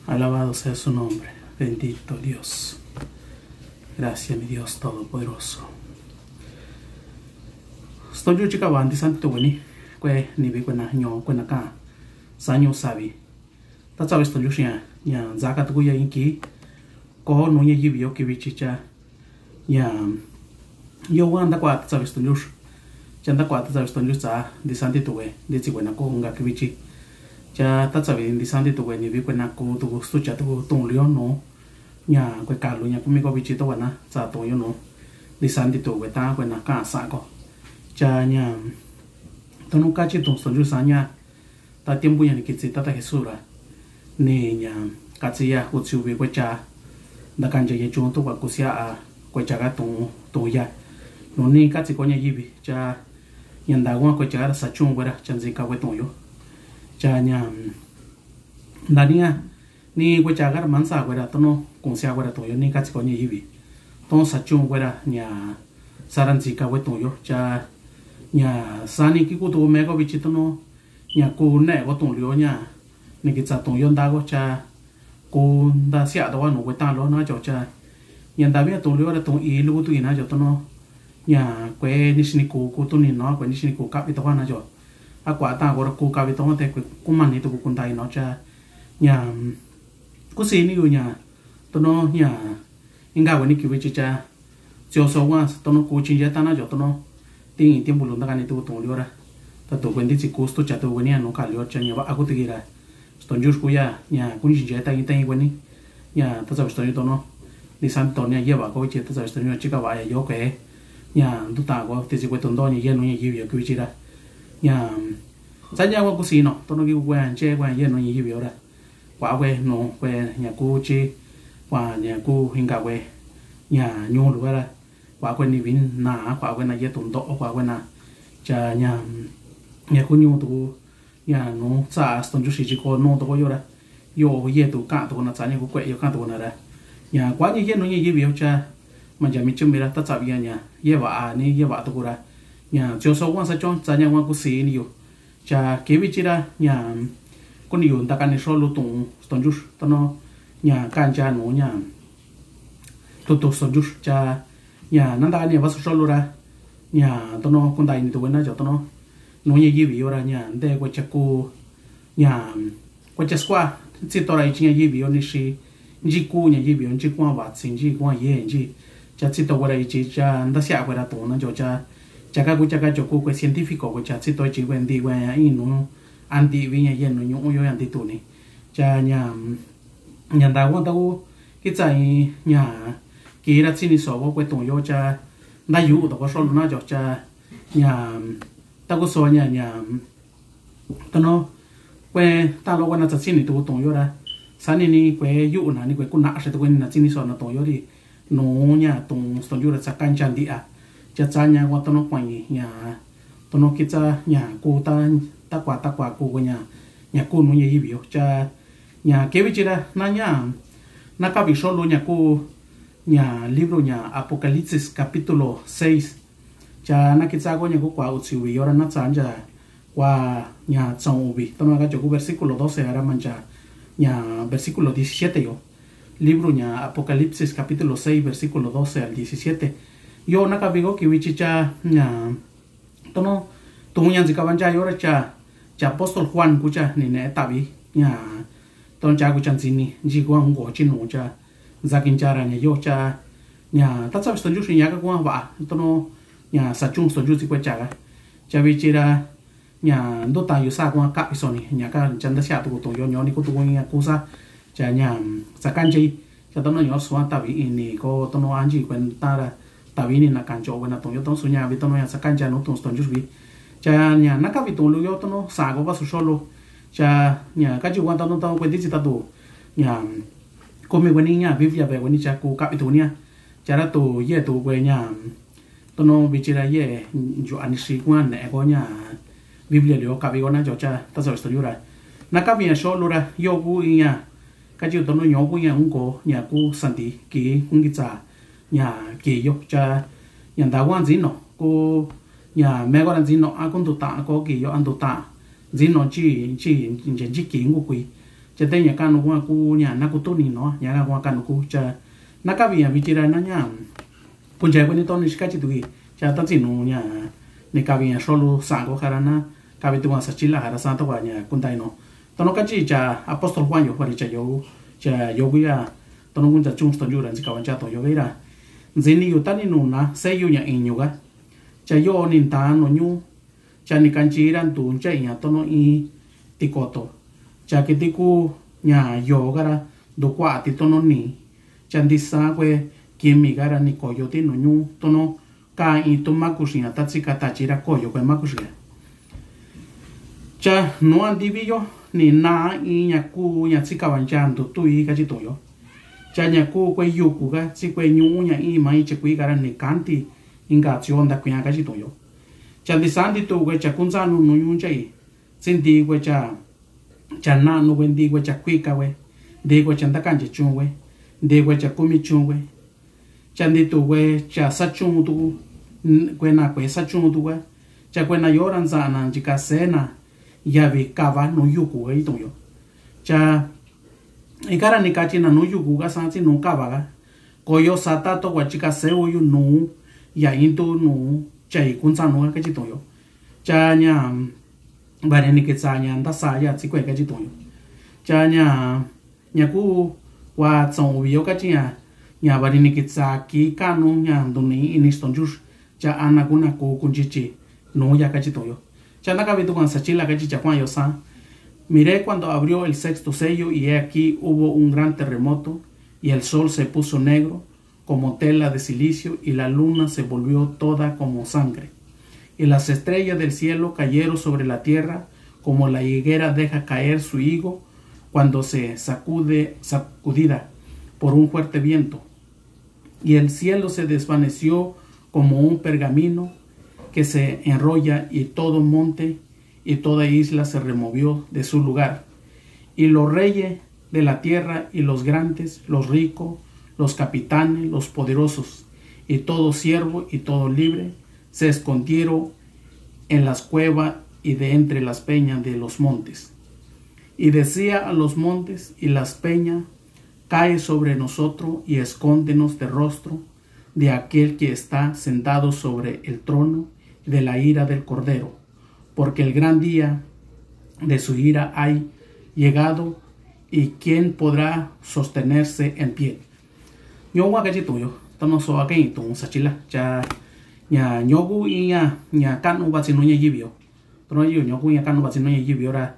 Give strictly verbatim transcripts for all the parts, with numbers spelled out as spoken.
Alabado sea su nombre, bendito Dios. Gracias, mi Dios todopoderoso. Stonyu chikava ndisan tuweni kue nivi kuena ño kuena ka sañu savi. Tatsavi stonyu xia ña nzaka tuku ya inki ko nu ña yivi yo kivi chicha. Ya yo wa ndakua tatsavi stonyu. Cha ndakua tatsavi stonyu tsa ndisan tituwe nditsi kuena ko nga kivi chi. Cha tatsavi ndisan tituwe nivi kuena ku tuku stucha tuku tun lio nu. Ña kue kalu ña kumi ko vichi to kuena tsa tun yo nu. Ndisan tituwe ta kuena ka sa ko. Cha ña tonu kachi tun stonyu sa ña ta tiempo ña ni kitsi tata Jesús ra ni ña katsi ya kutsiuvi kuecha. Ndakancha ya chun to kua kusia a kuecha ka tun tun ya. Nu ni katsi ko ña yivi cha ña nda kua kuecha ka ra sa chun kuera cha ntsika kue tun yo. Cha ña nda ni ya ni kuecha ka ra mansa kuera tono kunsia kuera tun yo ni katsi ko ña yivi. Ton sa chun kuera ña sara ntsika kue tun yo cha ña sani ki ku tu me ko vichi tono ña ku ne ko tun lio ña ni kitsa tun yo nda ko cha ku nda sia to wa nu kue tan lo na cho cha ña nda mi tun lio ra tun i lu tu i na cho tono ña kue ni sini ku ku tu ni no kue ni sini ku kapi to wa na cho a kua tan ko ra ku kapi to te kue ku mani tu ku ku nda i no cha ña ku si ni yu ña tono ña inga kue ni kivi chicha. Tsioso wa tono ku chinje ta na cho tono tin tiempo lu ndaka ni tu tun lio ra ta tu kue nditsi ku stucha tu kue ni ya nu ka lio cha ña va a ku tiki ra stonyu ku ya ña ku chinje ta in ta in kue ni ña tatsavi stonyu tono ndisan to ni ya yeva ko vichi tatsavi stonyu chikava ya yo kue ña ndu ta ko titsi kue tu ndo ña yenu ña yivi yo kivi chi ra ña sa ña kua ku si no tono ki kue nche kue yenu ña yivi yo ra kua kue nu kue ña ku chi kua ña ku inga kue ña ñu lu ra kua kue ni vin na kua kue na ye tu ndo kua kue na cha ña ña ku ñu tu ña nu tsa stonyu si chi ko nu to ko yo ra yo ye tu ka tu ko na tsa ña ku kue yo ka tu ko na ra ña kua ña yenu ña yivi yo cha mancha mi chumi ra tatsavi ya ña yeva a ni yeva tu ko ra ña tsioso wa sa chon tsa ña wa ku si ni yo. Cha kivi chi ra ña ku ni yu ndaka ni solu tun stonyu tono ña kancha nu ña tutu stonyu cha ña nanda ni va su solu ra ña tono ku nda ini tu wena cho tono nu ña yivi yo ra ña nde kue cha ku ña kue cha skua tsi to ra ichi ña yivi yo ni si nchi ku ña yivi yo nchi kua vatsi nchi kua ye nchi cha tsi to kue ra ichi cha nda sia kue ra tun na cho cha cha ka ku cha ka cho ku kue científico kue cha tsi to ichi kue ndi kue ya in nu a ndi vi ña ye nu ñu yo ya ndi tu ni cha ña ña nda kua ta ku ki tsa in ña ki ra tsi ni so ko kue tun yo cha nda yu to ko solu na cho cha ña ta ku so ña ña tono kue ta lo kue na tsa tsi ni tu tun yo ra sa ni ni kue yu na ni kue ku na se tu kue ni na tsi ni so na tun yo ri nu ña tun stonyu ra tsa kancha ndi a cha tsa ña kua tono kua ña tono ki tsa ña ku ta ta kua ta kua ku kue ña ña ku nu ña yivi yo cha ña kivi chi ra na ña na kavi solu ña ku ña libro ña Apocalipsis capítulo seis. Cha na ki tsa ko ña ku kua utsi wi yo ra na tsa ncha kua ña tsaun uvi tono ka cho ku versículo doce ara mancha ña versículo diecisiete yo. Libro ña Apocalipsis capítulo seis versículo doce al diecisiete. Yo na kavi ko kivi chi cha ña tono tun ña ntsika va ncha yo ra cha cha apóstol Juan ku cha ni ne tavi ña tono cha ku cha ntsini nchi kua un ko chi nu cha ntsaki ncha ra ña yo cha ña tatsavi stonyu si ña ka kua va tono ña sa chun stonyu tsi kue cha ka cha vi chi ra ña ndu ta yu sa kua kavi so ni ña ka cha nda sia tu ku tun yo ño ni ku tu ku ña ku sa cha ña sa kanchi cha tono ño sua tavi ini ko tono anchi kue ta ra tavi ini na kancho kue na tun yo tono su ña vi tono ña sa kancha nu tun stonyu vi cha ña na kavi tun lu yo tono sa ko va su solu cha ña kachi kua tono tono kue nditsi ta tu ña kumi kue ni ña Biblia ve kue ni cha ku kavi tu ni a cha ra tu ye tu kue ña tono vichi ra ye yu ani si kua ne ko ña Biblia lio kavi ko na cho cha tatsavi stonyu ra na kavi ña solu ra yo ku iña kachi tono ño ku ña un ko ña ku sandi ki un ki tsa ña ki yo cha ña nda kua ntsino ku ña me ko ra ntsino a ku ndu ta ko ki yo a ndu ta ntsino nchi nchi nchi ki un ku kui Cha teiña ka'nu kuan ku ña nakutuni no ña ka kuan ka'nu ku cha nakavi ña vichi ra na ña kunchai kueni toni xikachi tuki. Cha tatsi nu ña nikavi ña xolu sanko jara nakavi tukuan sachila jara santo kua ña kuntai no. Tono kachi cha apóstol Juan yo vari cha yo cha yo kuya tono kuncha chun sto yura nchikavancha to yo veira. Nchini yu tani nu na seyu ña iñu ka. Cha yo ninta no ñu. Cha nikanchi ra ntu nchaiña tono i tikoto. Cha kiti ku ña yo kara ntu kuati tono ni. Cha ntisa kue kimi kara nikoyo ti no ñu tono ka i tu makuxi ña tatsi katachi ra koyo kue makuxi ña. Cha nua ntivi yo ni na i ña ku ña tsi kava ncha ntu tui kachi tuyo. Cha ña ku kue yuku ka tsi kue ñu'u ña i mai che kui kara ni kanti inka tsi onda kuia kachi tuyo. Cha ntisa nti tu kue cha kuntsanu nu ñu nchai. Tsi nti kue cha cha na'nu kue nti kue cha kuika kue. Nti kue cha ntakanche chun kue. Nti kue cha kumi chun kue. Cha nti tu kue cha sachun tu kue na kue sachun tu kue. Cha kue na yora ntsana nchika sena yavi kava nu yuku kue ituyo. Cha ikara nikachi na nu yuku ka san tsi nu kava ka. Koyo sata to kua chika seu yu nu ya intu nu chai kuntsanu ka kachi tuyo. Cha ña vari nikitsa ña ntasa ya tsi kue kachi tuyo. Cha ña ña ku kua tson uvi yo kachi ña ña vari nikitsa ki ka'nu ña ntuni ini stonjux. Cha ana kuna ku kunchichi nu ya kachi tuyo. Cha nakavi tukuan sachila kachi cha kuan yo san. Miré cuando abrió el sexto sello, y he aquí hubo un gran terremoto, y el sol se puso negro como tela de cilicio, y la luna se volvió toda como sangre. Y las estrellas del cielo cayeron sobre la tierra, como la higuera deja caer su higo cuando se sacude, sacudida por un fuerte viento. Y el cielo se desvaneció como un pergamino que se enrolla, y todo monte y toda isla se removió de su lugar. Y los reyes de la tierra, y los grandes, los ricos, los capitanes, los poderosos, y todo siervo y todo libre, se escondieron en las cuevas y de entre las peñas de los montes. Y decía a los montes y las peñas: cae sobre nosotros y escóndenos de rostro de aquel que está sentado sobre el trono y de la ira del Cordero, porque el gran día de su ira ha llegado, y quién podrá sostenerse en pie. Ñowa kachi tuyo, tono so aka i tun sachila cha ña ñoku i ña ña kanu batsi nu ña yivi yo. Tono yo ñoku ña kanu batsi nu ña yivi yo ra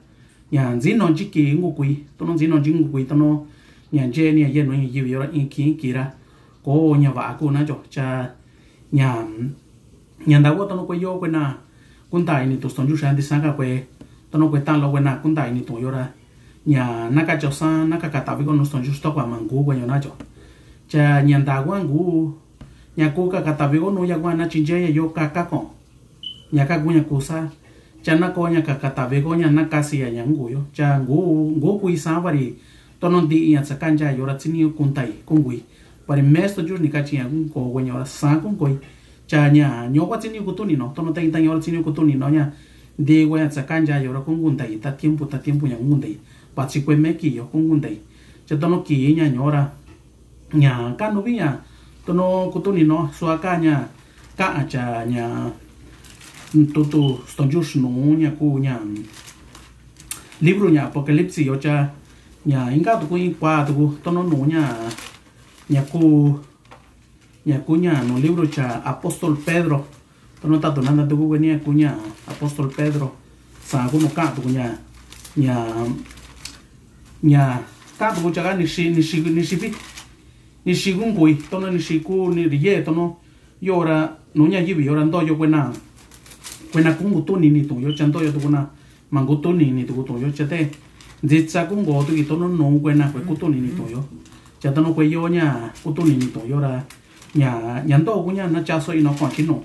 ña ntsino nchiki ngu kui, tono ntsino nchiki ngu kui, tono ña nche ni ña ye nu ña yivi yo ra i ki ki ra ko ña va'a ku na yo cha ña ña nda kua tono kue yo kue na kunta ini tu stonjux xa ntisa ka kue tono kue ta'an lo kue na kunta ini tu yo ra ña naka cho sa naka katavi ko nu stonjux to kua ma ngu kue yo na cho. Cha ña nda kua ngu ña ku ka katavi ko nu ya kua na chinche ya yo ka ka ko ña ka ku ña ku sa. Cha na ko ña ka katavi ko ña na kasi ya ña ngu yo cha ngu ngu kui sa vari tono nti i ña tsaka ncha yo ra tsi ni kunta i ku ngui. Vari me stonjux ni kachi ña ku ngu kue ña ora sa ku ngui. Cha ña ñowa tsi ni kutuni no tono ta i ta ña ora tsi ni kutuni no ña nti kue ña tsaka ncha yo ra ku ngu nta i ta tiempo ta tiempo ña ngu nta i. Vatsi kue me ki yo ku ngu nta i. Cha tono ki ña ña ora ña kanu vi ña tono kutuni no sua ka ña ka'a cha ña tutu stonjux nu ña ku ña libro ña Apocalipsis yo cha ña inka tuku i kua tuku tono nu ña ña ku ña ku ña nu libro cha apóstol Pedro. Tono tatu nanda tuku kue ni ña ku ña apóstol Pedro sa ku nu ka'a tuku ña ña ña ka'a tuku cha ka ni xi ni xi ni xi vi ni xi ku ngui tono ni xi ku ni ri ye tono yo ra nu ña yivi yo ra nto yo kue na kue na ku ngu tuni ni tu yo cha nto yo tuku na ma ngu tuni ni tuku tu yo cha te ntsitsa ku ngo tuki tono nu kue na kue ku tuni ni tu yo cha tono kue yo ña ku tuni ni tu yo ra ña ña nto ku ña na chaso i no kon chi nu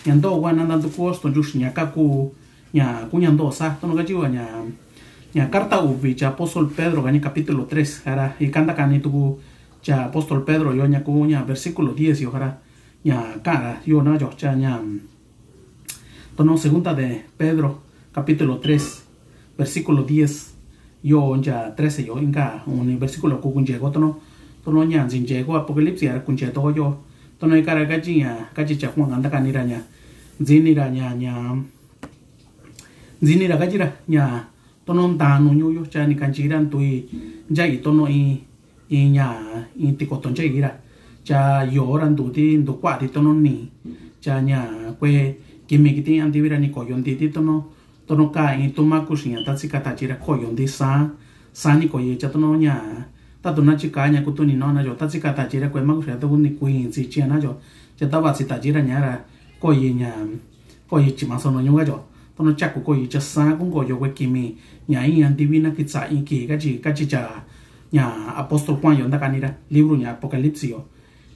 ña nto kua na nta ntu ku stonjux ña ka ku ña ku ña nto sa tono ka chi wa ña ña karta uvi cha apóstol Pedro ka ña kapítulo tres ara i kanta kani tuku cha apóstol Pedro yo ña ku ña versíkulo diez yo kara ña kara yo na yo cha ña tono segunda de Pedro kapítulo tres versíkulo diez. Yo'o ncha trece yo inka uni versículo ku kuncheko tono. Tono ña ntsincheko Apocalipsis ra kuncheto yo'o. Tono ika ra kachi ña kachi cha Juan ntakanira ña ntsinira ña ña ntsinira kachira ña tono ntanu ñuyo cha ni kanchira ntui nchai tono i i ña i tikoto nchai ra. Cha yo'o ra ndu ti ndu kua ti tono ni cha ña kue kimi kiti anti vira ni koyo nti ti tono tono ka i tuma kuxi ña tatsi kata chira koyo nti sa sa ni koyi cha tono ña tatu na chika ña kutu ni no na yo tatsi kata chira kue ma kuxi ta ni kui ntsi chia na yo. Cha tava tsi ta chira ña ra koyi ña koyi chi masono ñuga yo tono chaku koyi cha sa kungo yo kue kimi ña i anti vina kitsa i ki kachi kachi cha ña apóstol Juan yo ntakanira libro ña Apocalipsis yo.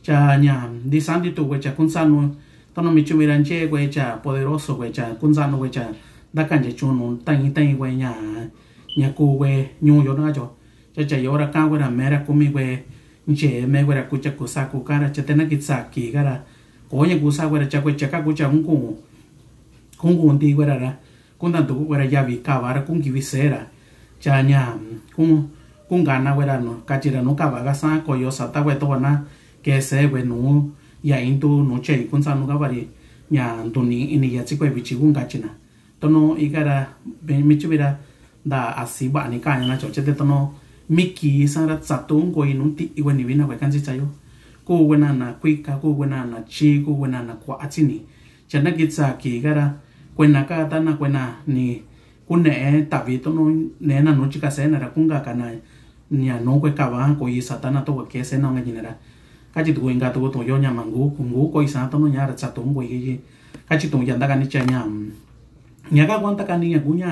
Cha ña nti sa nti tu kue cha kunsanu tono michu mira nche kue cha poderoso kue cha kunsanu kue cha ntakanche chunu tai tai kue ña ña ku kue ñuyo na yo. Cha cha yo ra ka kue ra mera kumi kue nche me kue ra kucha kusa ku kara cha tena kitsa ki kara ko ña kusa kue ra cha kue cha ka kucha kungu kungu nti kue ra ra kunda nduku kue ra yavi kava ra kungi visera. Cha ña kun kungana kue ra no kachi ra no kava kasa koyo sata kue to na kese kue no ya intu no che kunsanu kava ri ña ntuni ini ya tsi kue vichi kunga china. Tono ika ra michi vira nda asi va'ani kaña na cho chete tono miki sa ra tsatu ngoi nu ti iwe ni vina kue kansi chayo. Ku kue na na kuika ku kue na na chi ku kue na na kua atsini. Cha na kitsa ki kara kue na ka ta na kue na ni ku ne'e tavi tono ne na nu chika sena ra kunga kana ña nu kue kava koyi satana to kue kese na nga ñina ra. Kachi tu inga tu to yo ña mangu kungu koyi sa tono ña ra tsatu ngoi. Kachi tu ya ntakani cha ña ña ka kuan takani ña kuña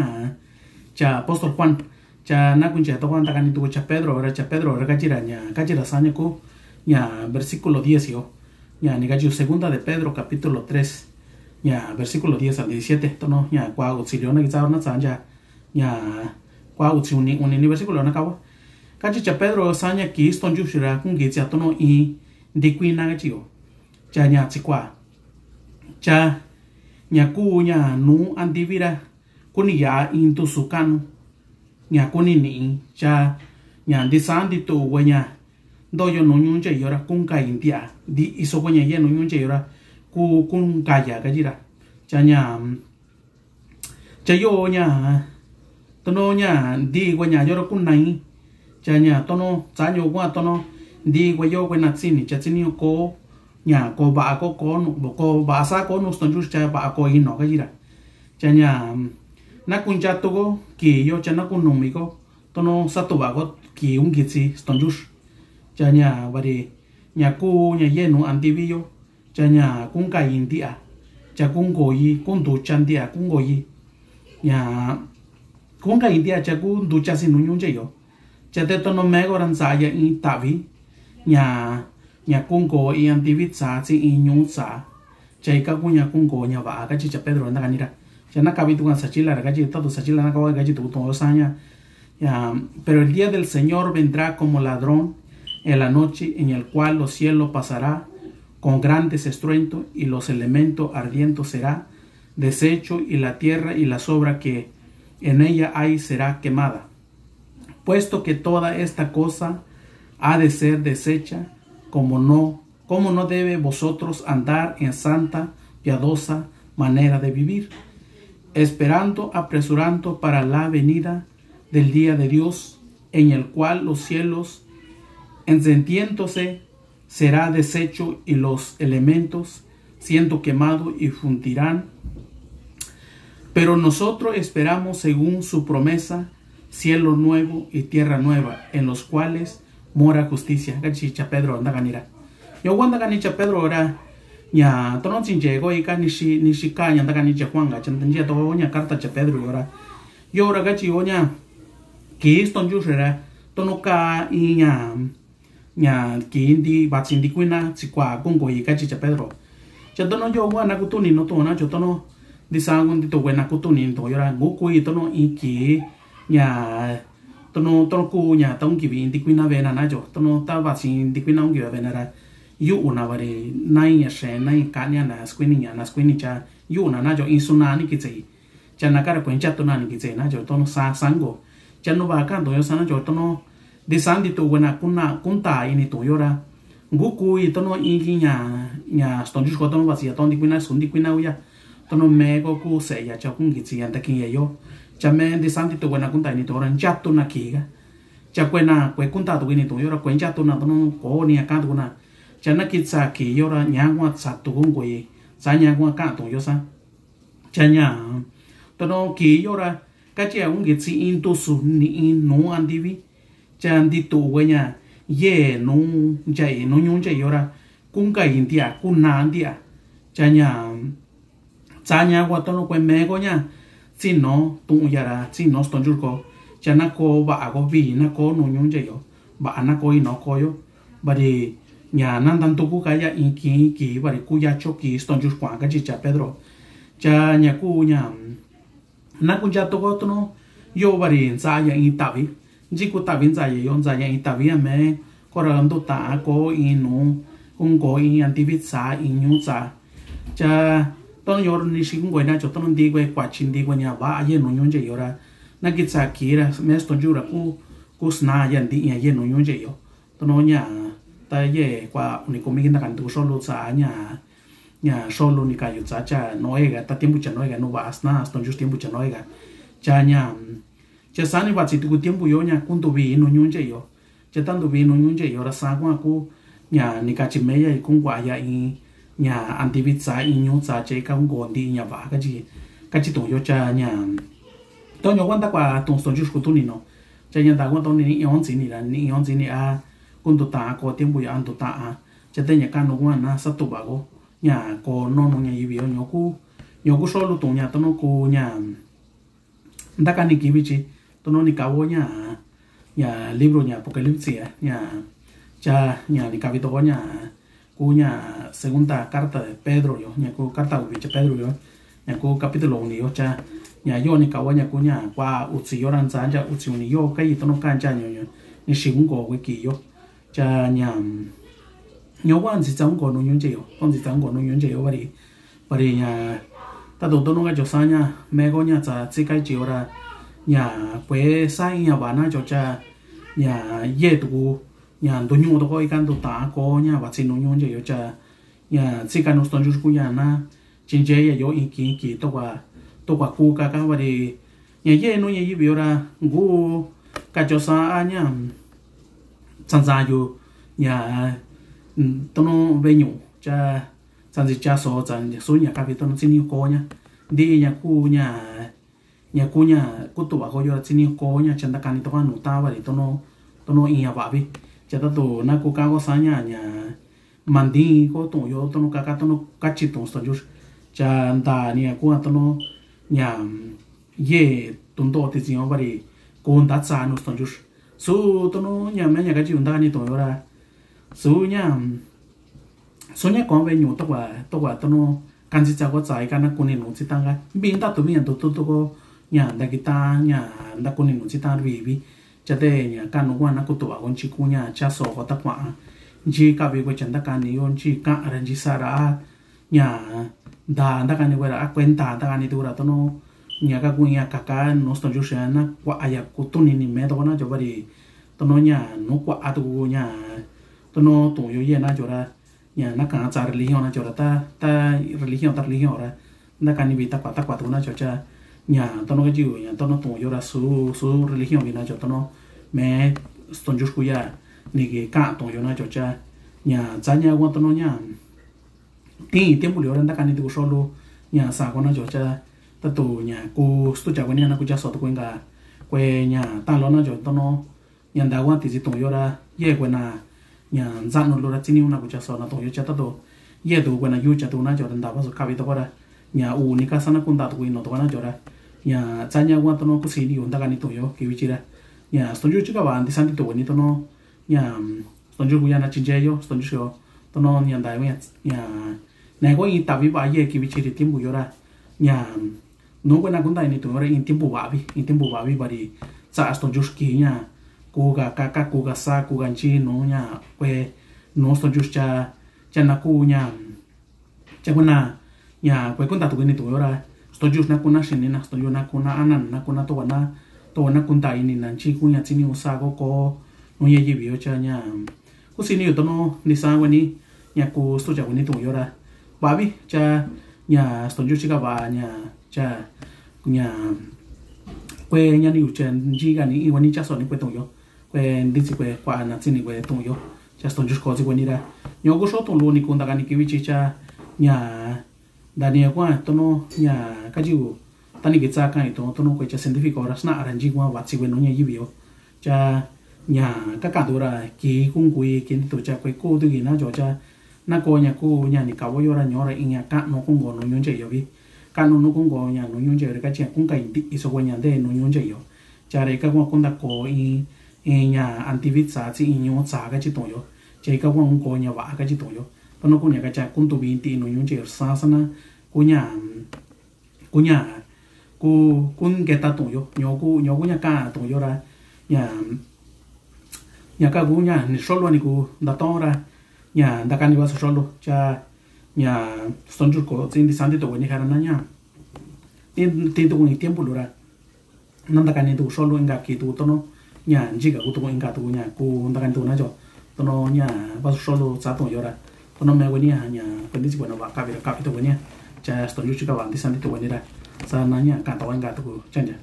cha apóstol Juan cha na kuncha to kuan takani tu cha Pedro ra cha Pedro ra kachira ña kachira saña ku ña versículo diez yo. Ña ni kachi segunda de Pedro capítulo tres ña versículo diez al diecisiete tono ña kua utsi lio na kitsa na tsancha ña kua utsi uni uni ni versículo na kawa. Kachi cha Pedro saña ki stonchuxi ra kungi tsia tono i nti kuina kachi yo. Cha ña tsi kua cha ña ku ña nu anti vira kuni ya intu sukanu ña kuni ni cha ña nti sa nti tu kue ña ntoyo nu ñunche yo ra kunka intia nti iso kue ña ye nu ñunche yo ra ku kunka ya kachi ra. Cha ña cha yo ña tono ña nti kue ña yo ra kunai. Cha ña tono tsa ño kua tono nti kue yo kue na tsini cha tsini ko ña ko va'a ko ko nu ko va'a sa ko nu stonchuxi cha va'a ko ino kachi ra. Cha ña na kuncha tu ko ki yo cha na kunumi ko tono satuva ko ki ungitsi stonchuxi. Cha ña vari ña ku ña ye nu anti vi yo cha ña kunkai ntia cha kungoyi kunducha ntia kungoyi ña kunkai ntia cha kunducha si nu ñunche yo. Cha te tono meko ra ntsaya i tavi ña ña kungo i anti vi tsa tsi i ñu tsa. Cha ika ku ña kungo ña va'a kachi cha Pedro ntakani ra. Cha na kavi tukan sachila ra kachi tatu sachila na kawa kachi tuku to saña. Pero el día del Señor vendrá como ladrón en la noche, en el cual los cielos pasará con grandes estruendos y los elementos ardientes será deshecho y la tierra y las obras que en ella hay será quemada. Puesto que toda esta cosa ha de ser deshecha, como no, como no debe vosotros andar en santa, piadosa manera de vivir, esperando, apresurando para la venida del día de Dios, en el cual los cielos encendiéndose será deshecho y los elementos siendo quemados y fundirán. Pero nosotros esperamos según su promesa cielo nuevo y tierra nueva en los cuales mora justicia. Kachi cha Pedro ntakani ra. Yo kua ntakani cha Pedro ra ña tono tsinche ko ika nixi nixi ka ña ntakani cha Juan ka cha ntanchia to ña carta cha Pedro yo ra. Yo ra kachi yo ña Kristo nchuxe ra tono ka i ña ña ki nti vatsi nti kuina tsi kua kungoyi kachi cha Pedro. Cha tono yo kua na kutuni no to na cho tono nti sa ku nti to kue na kutuni nto yo ra ngu kui tono i ki ña tono tono ku ña ta unkivi nti kuina vena na cho tono ta vatsi nti kuina unkivi vena ra yu'u na vari nai ña xe nai kania na skuini ña na skuini cha yu'u na na cho i suna ni kitse. Cha na kara kue nchatu na ni kitse na cho tono sa sango. Cha nu va ka'a tu'un yo sa na cho tono, disa'a ntitu'u kuena kuna kunta ini tu'un yo ra, ngu kui tono inki ña, ña stonjuxko tono va si ya to ntikuina su ntikuina uya. Tono meko ku se'e ya cha ku ngi tsi ya ntaki ya yo. Cha me disa'a ntitu'u kuena kunta ini tu'un yo ra nchatu na ki ka. Cha kuena kue kunta tuku ini tu'un yo ra kue nchatu na tono ko ni ya ka'a tuku na. Cha na ki tsa ki yo ra ña kua tsa tuku ngui. Sa ña kua ka'a tu'un yo sa. Cha ña tono ki yo ra kachi ya ku ngi tsi in tusu ni in nu antivi. Cha ntitu'u kueña ye nu nchai nu ñu nchai yo ra ku nkai ntia ku na ntia. Cha ña tsa ña kua tono kue meko ña tsi no tu'un ya ra tsi no stonjuxko. Cha na ko va'a ko vi na ko nu ñu nchai yo. Va'a na ko ino ko yo. Vari ña na ntantuku ka ya inki inki vari ku ya choki stonjuxkua kachi cha Pedro. Cha ña ku ña na ku nchatu ko tono yo vari ntsa ya in tavi. Nchi ku tavi ntsa ya yo ntsa ya in tavi ya me ko ra ntu ta'a ko in nu ku nko in antivi tsa in ñu tsa. Cha tono yo ni xi ku nko ina cho tono nti kue kuachi nti kue ña va'a ye nu ñu nchai yo ra. Na ki tsa ki ra me stonjuxi ra ku ku sna ya nti ña ye nu ñu nchai yo. Tono ña ta ye kua uni kumi ki ntakan tu xoolu tsa ña ña xoolu ni ka yu tsa cha Noe ka ta tiempo cha Noe ka nu va sna stonjuxi tiempo cha Noe ka. Cha ña cha sa ni va tsi tuku tiempo yo ña ku ntuvi nu ñu nchai yo. Cha ta ntuvi nu ñu nchai yo ra sa kua ku ña ni ka chi me ya i ku ngua ya i ña antivi tsa i ñu tsa che ka nko nti ña va kachi kachi tu'un yo cha ña. Toño kua nta kua tu'un stonjuxi ku tuni no. Cha ña nta kua tono ni i on tsi ni ra ni i on tsi ni a ku ntu ta'a ko tiempo ya a ntu ta'a. Cha te ña kanu kua na sa tuva ko ña ko nonu ña yivi yo ño ku ño ku xoolu tu'un ña tono ku ña ntakani kivi chi tono ni kavo ña ña libro ña Apocalipsis ña cha ña ni kavi toko ña ku ña segunda carta de Pedro yo ña ku carta uvi cha Pedro yo ña ku capítulo uni yo cha ña yo ni kavo ña ku ña kua utsi yo ra ntsa ncha utsi uni yo kayi tono ka ncha ño ño ni xi ku nko kue ki yo. Cha ña ño kua ntsitsa ku nko nu ñu nche yo ko ntsitsa ku nko nu ñu nche yo vari vari ña tatu tono ka cho sa ña meko ña tsa tsi kai chi yo ra ña kue sa i ña va na cho cha ña ye tuku ña ntuñu'u toko ika ntu ta'a ko ña vatsi nu ñu nche yo cha ña tsi ka nu stonjuxi ku ña na chinche ya yo inki inki tokua tokua ku ka ka vari ña ye nu ña yivi yo ra ngu ka cho sa a ña tsanza yu ña tono veñu cha tsanzi cha so tsa su ña kavi tono tsini ko ña nti ña ku ña ña ku ña ku tuva ko yo ra tsini ko ña cha ntakani toka nu ta vari tono tono i ña vavi cha tatu na ku ka ko sa ña ña manti ko tu'un yo tono kaka tono kachi tu'un stonjuxi cha nta ni ña ku tono ña ye tunto titsi yo vari ku nta tsa nu stonjuxi su tono ña me ña kachi yu ntakani tu'un yo ra su ña su ña ko veñu tokua tokua tono kantsitsa ko tsa ika na kuni nu tsi ta ka vi nta tuvi ña ntutu toko ña ntakita ña nta kuni nu tsi ta vivi. Cha te ña kanu kua na ku tuva ko nchi ku ña cha so ko ta kua'a nchi kavi ko cha ntakani yo nchi ka'a ra nchi sa ra a ña nta ntakani ko ra a kuenta ntakani tuku ra tono ña ka ku ña kaka nu stonjuxi na kua'a ya ku tuni ni me toko na cho vari tono ña nu kua'a tuku ña tono tu'un yo ye na cho ra ña na ka tsa religión na cho ra ta ta religión ta religión ra ntakani vi ta kua ta kua tuku na cho cha ña tono ka chiu ña tono tu'un yo ra su su religión vi na cho tono me stonjuxi ku ya ni ki ka tu'un yo na cho cha ña tsa ña kua tono ña tin tiempo li yo ra ntakani tuku xoolu ña sa ko na cho cha tatu ña ku stucha ko ni na ku cha so tuku inka kue ña ta lo na cho tono ña nta kua titsi tu'un yo ra ye kuena ña ntsa'nu lu ra tsini una ku cha so na tu'un yo cha tatu ye tuku kuena yu cha tuku na cho ra nta vaso kavi toko ra ña u ni kasa na ku nta tuku ino toko na cho ra ña tsa ña kua tono kusi ni yu ntakani tu'un yo kivi chi ra ña stonjuxi ka va ntisanti tuku ni tono ña stonjuxi ku ya na chinche yo stonjuxi yo tono ña nta ña ña na ko i tavi va ye kivi chi ri tiempo yo ra ña nu kuena kunta ini tu'un yo ra in tiempo vavi in tiempo vavi vari tsa stonjuxi ki ña ku ka kaka ku ka sa ku ka nchi nu ña kue nu stonjuxi cha cha na ku ña cha kuena ña kue kunta tuku ini tu'un yo ra stonjuxi na kuna xini na stonjuxi na kuna ana na kuna tokua na to na kunta ini na chi ku ña tsini usa ko ko nu ña yivi yo cha ña. Ku sini yo tono ni sa wani ña ku sto cha wani tu yo ra. Ba bi cha ña sto ju chika ba ña cha ña kue ña ni ucha nji ga ni wani cha so ni kue tu yo. Kue ndi si kue kua na tsini kue tu yo. Cha sto ju ko si wani ra. Ño ku so tu lu ni kunta ga ni ki wi chi cha ña Daniel kua tono ña kaji u tani ki tsa kan i tono tono kue cha científico ra sna ara nji kua watsi kue nu ña yivi yo. Cha ña ka kan tu ra ki kun kui ki tu cha kue ku tu ki na jo cha na ko ña ku ña ni ka wo yo ra ño ra i ña ka no kun go nu ñun che yo bi. Ka no nu kun go ña nu ñun che yo re ka chi kun ka i ndi i so kue ña de nu ñun che yo. Cha re ka kua kun da ko i i ña antivit sa tsi i ño tsa ka chi tu yo. Cha i ka kua kun ko ña wa ka chi tu yo. Tono ku ña ka cha kun tu bi ti nu ñun che sa sa na ku ña ku ña ku kun ke ta tu yo ño ku ño ku ña ka tu yo ra ña ña ka ku ña ni solo ni ku da to ra ña da ka ni wa solo cha ña stonju ko tsi ndi sa ndi to ni ka ra na ña ti ti tu ni tiempo lu ra. Na ndakani tu solo inka ki tu tono ña nji ka ku tu inka tu ña ku ndakani tu na jo tono ña ba solo tsa tu yo ra tono me wani ña kue ndi si kue na ba ka bi ra ka bi tu wani cha sto ju chika ba ndi sa ndi tu wani ra sa na ña ka ta wa inka tu ku chanja.